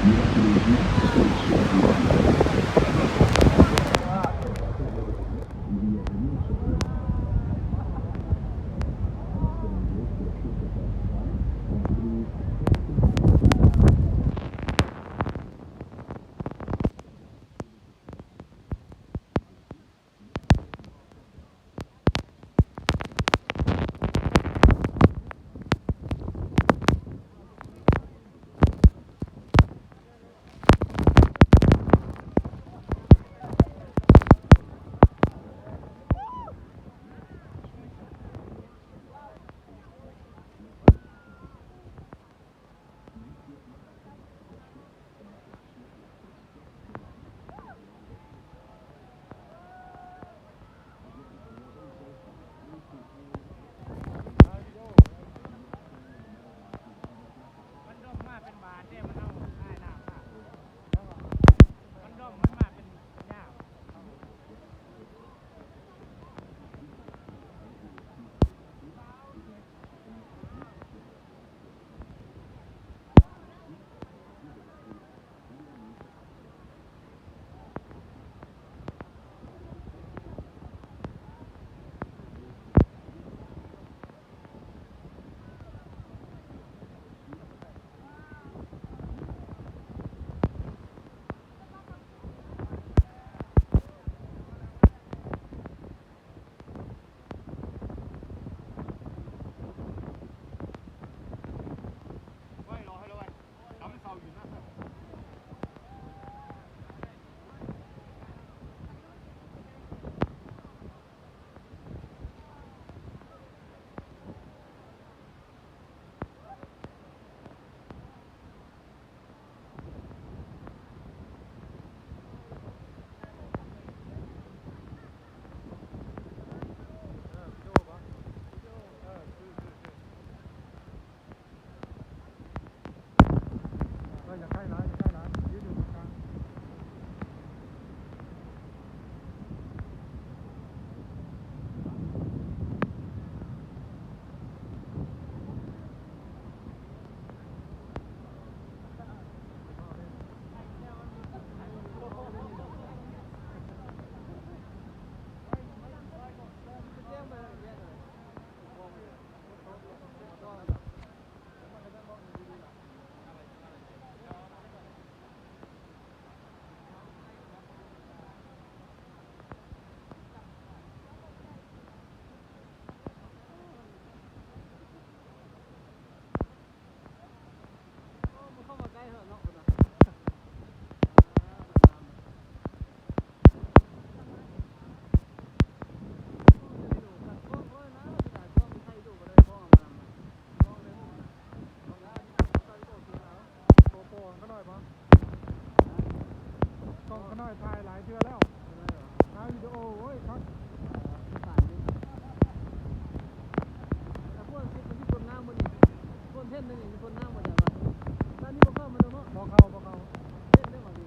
ມັນດົມມາເປັນບາດເດ້ ມັນເອົາອ້າຍນ້ຳມາ ມັນດົມມັນມາເປັນຍາວ. ເອີ ຢ່າໃກ້ຫຼາຍ ຢ່າໃກ້ຫຼາຍ ຢືນຢູ່ກາງໆ. ໂກໂປ ຂ້ານ້ອຍ ຖ່າຍຫຼາຍເທື່ອແລ້ວ ຖ່າຍວິດີໂອ ໂອ້ຍ ຄັກ. ແຕ່ພວກຊິບມັນຊິຄົນງາມບໍ່ນີ້ ຄົນເທັນນີ້ມີຄົນງາມບໍ່ ຈາກວ່າ ດ້ານນີ້ບໍ່ເຂົ້າມາເນາະ ບໍ່ເຂົ້າ ບໍ່ເຂົ້າ ເທັນເດ້ ບາດນີ້.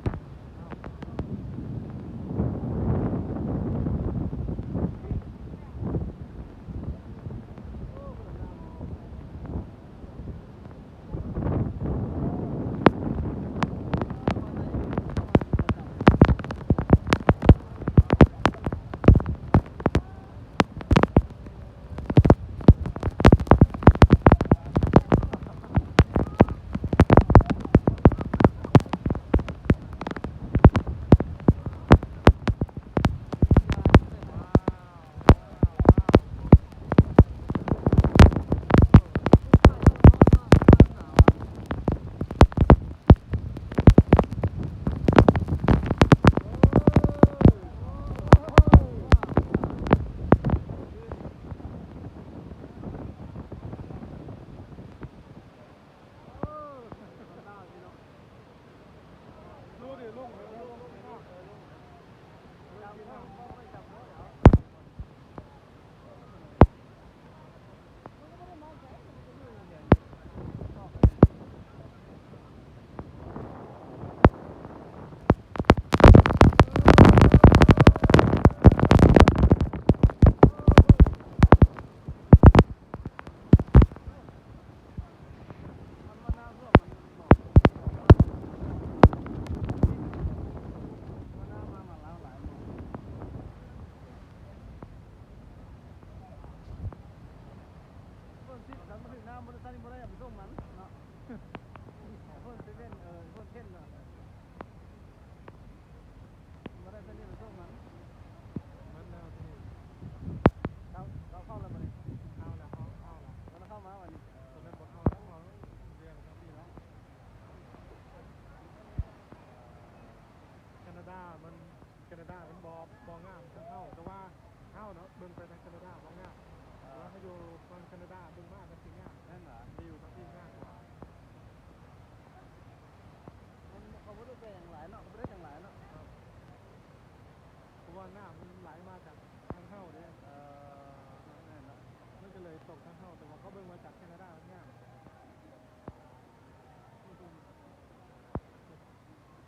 ເນາະ ເບິ່ງໄປທາງແຄນາດາບໍ່ງາມ ເອີ ແຕ່ວ່າເຮົາຢູ່ຝັ່ງແຄນາດາ ເບິ່ງມາທາງພີ້ງາມ ແມ່ນຫວາ? ວິວທາງພີ້ງາມກວ່າ ມັນ ເຂົາບໍ່ໄດ້ແປຫຍັງຫຼາຍເນາະ ເຂົາບໍ່ໄດ້ຫຍັງຫຼາຍເນາະ ເພາະວ່ານ້ຳມັນໄຫຼມາຈາກທາງເຮົາເດ້ ເອີ ແມ່ນລະ ມັນກໍເລີຍຕົກທາງເຮົາ ແຕ່ວ່າເຂົາເບິ່ງມາຈາກແຄນາດາ